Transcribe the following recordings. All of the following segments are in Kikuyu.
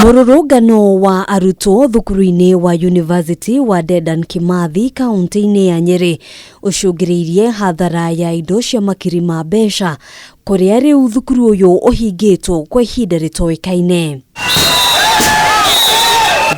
Mũrũrũngano wa arutwo thukuru-inĩ wa University wa Dedan Kimathi kaunti-inĩ ya Nyĩrĩ ũcũngĩrĩirie hathara ya indo cia makiri ma mbeca kũrĩa rĩu thukuru ũyũ ũhingĩtwo kwa ihinda rĩtoĩkaine.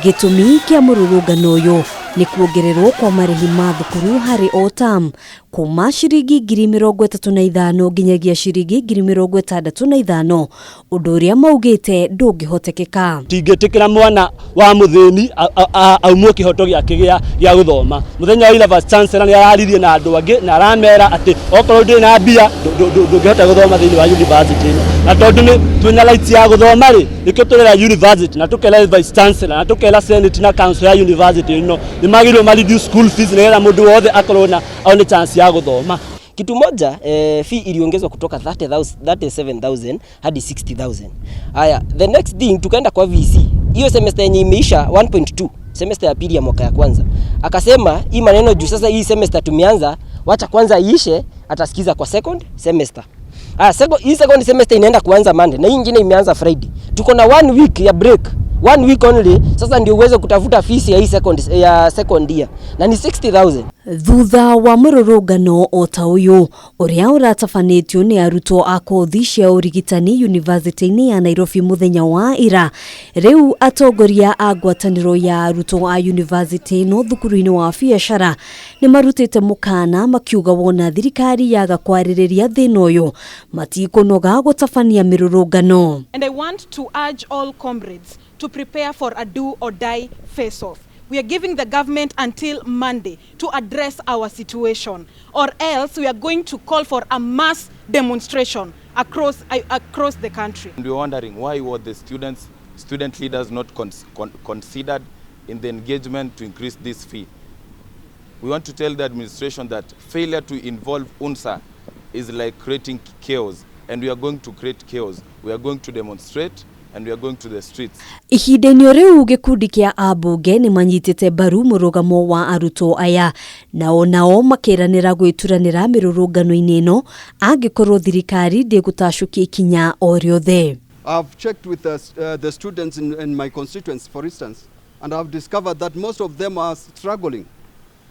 Gĩtũmi kĩa mũrũrũngano ũyũ nĩ kuongererwo kwa marĩhi ma thukuru harĩ o term kuma ciringi 35,000 nginyagia ciringi 65,000, ũndũ ũrĩa maugĩte ndũngĩhotekeka. Tingĩtĩkĩra mwana wa mũthĩni aumwo kĩhoto gĩake gĩa gũthoma. Mũthenya wa ira, Vice Chancellor nĩ araririe na andũ angĩ na aramera atĩ okorwo ndũrĩ na mbia, ndũngĩhota gũthoma thĩinĩ wa university ĩno. Na tondũ nĩ twĩna right ya gũthoma rĩ, nĩkĩo tũrera university na tũkera Vice Chancellor na tũkera Senate na Council ya university ĩno nĩ magĩrĩirwo ma reduce school fees nĩgetha mũndũ wothe akorwo na one chance ya gũthoma. Kitu moja, fee iliongezwa kutoka 30,000, 37,000 hadi 60,000. Haya, the next thing, tukaenda kwa VC. Hiyo semester yenye imeisha 1.2, semester ya pili ya mwaka ya kwanza. Akasema hii maneno juu sasa hii semester tumeanza, wacha kwanza iishe, atasikiza kwa second semester. Ah, hii second semester inaenda kuanza Monday na hii ingine imeanza Friday. Tuko na one week ya break. One week only. Sasa ndio uweze kutafuta fees ya hii second year. Na ni 60,000. Thutha wa mũrũrũngano o ta ũyũ ũrĩa ũratabanĩtio nĩ arutwo a kothi cia ũrigitani University-inĩ ya Nairobi mũthenya wa ira, rĩu atongoria a ngwatanĩro ya arutwo a university ĩno thukuru-inĩ wa biacara nĩ marutĩte mũkana makiuga wona thirikari yaga kwarĩrĩria thĩna ũyũ, matikũnoga gũtabania mĩrũrũngano. And I want to urge all comrades to prepare for a do or die face-off. We are giving the government until Monday to address our situation, or else we are going to call for a mass demonstration across the country. And we're wondering why were the student leaders not considered in the engagement to increase this fee. We want to tell the administration that failure to involve UNSA is like creating chaos, and we are going to create chaos. We are going to demonstrate and we are going to the streets. Ihinda-inĩ rĩu, gĩkundi kĩa ambunge nĩ manyitĩte mbaru mũrũgamo wa arutwo aya, nao nao makĩranĩra gwĩturanĩra mĩrũrũngano-inĩ ĩno angĩkorwo thirikari ndĩgũtacũkia ikinya o rĩothe. I've checked with the students in my constituency, for instance, and I've discovered that most of them are struggling.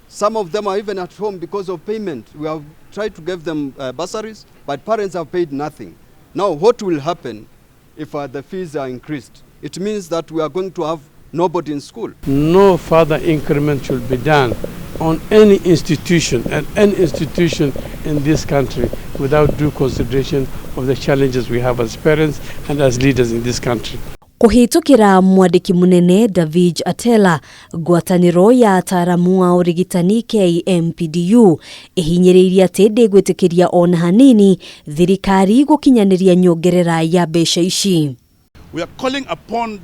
Some of them are even at home because of payment. We have tried to give them bursaries, but parents have paid nothing. Now, what will happen if the fees are increased? It means that we are going to have nobody in school. No further increment should be done on any institution and any institution in this country without due consideration of the challenges we have as parents and as leaders in this country. Kũhĩtũkĩra mwandĩki mũnene David Atela, ngwatanĩro ya ataramu a ũrigitani KMPDU ĩhinyĩrĩirie atĩ ndĩgwĩtĩkĩria ona hanini thirikari gũkinyanĩria nyongerera ya mbeca ici. We are calling upon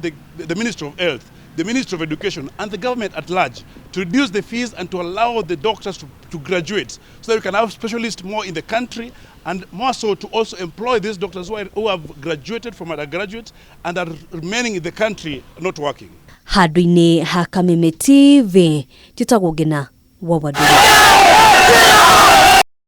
the Ministry of Health, the Ministry of Education, and the government at large to reduce the fees and to allow the doctors to graduate so that we can have specialists more in the country, and more so to also employ these doctors who have graduated from undergraduate and are remaining in the country not working. Handũ-inĩ ha Kameme TV, njĩtagwo Ngina wa Wandũrũ.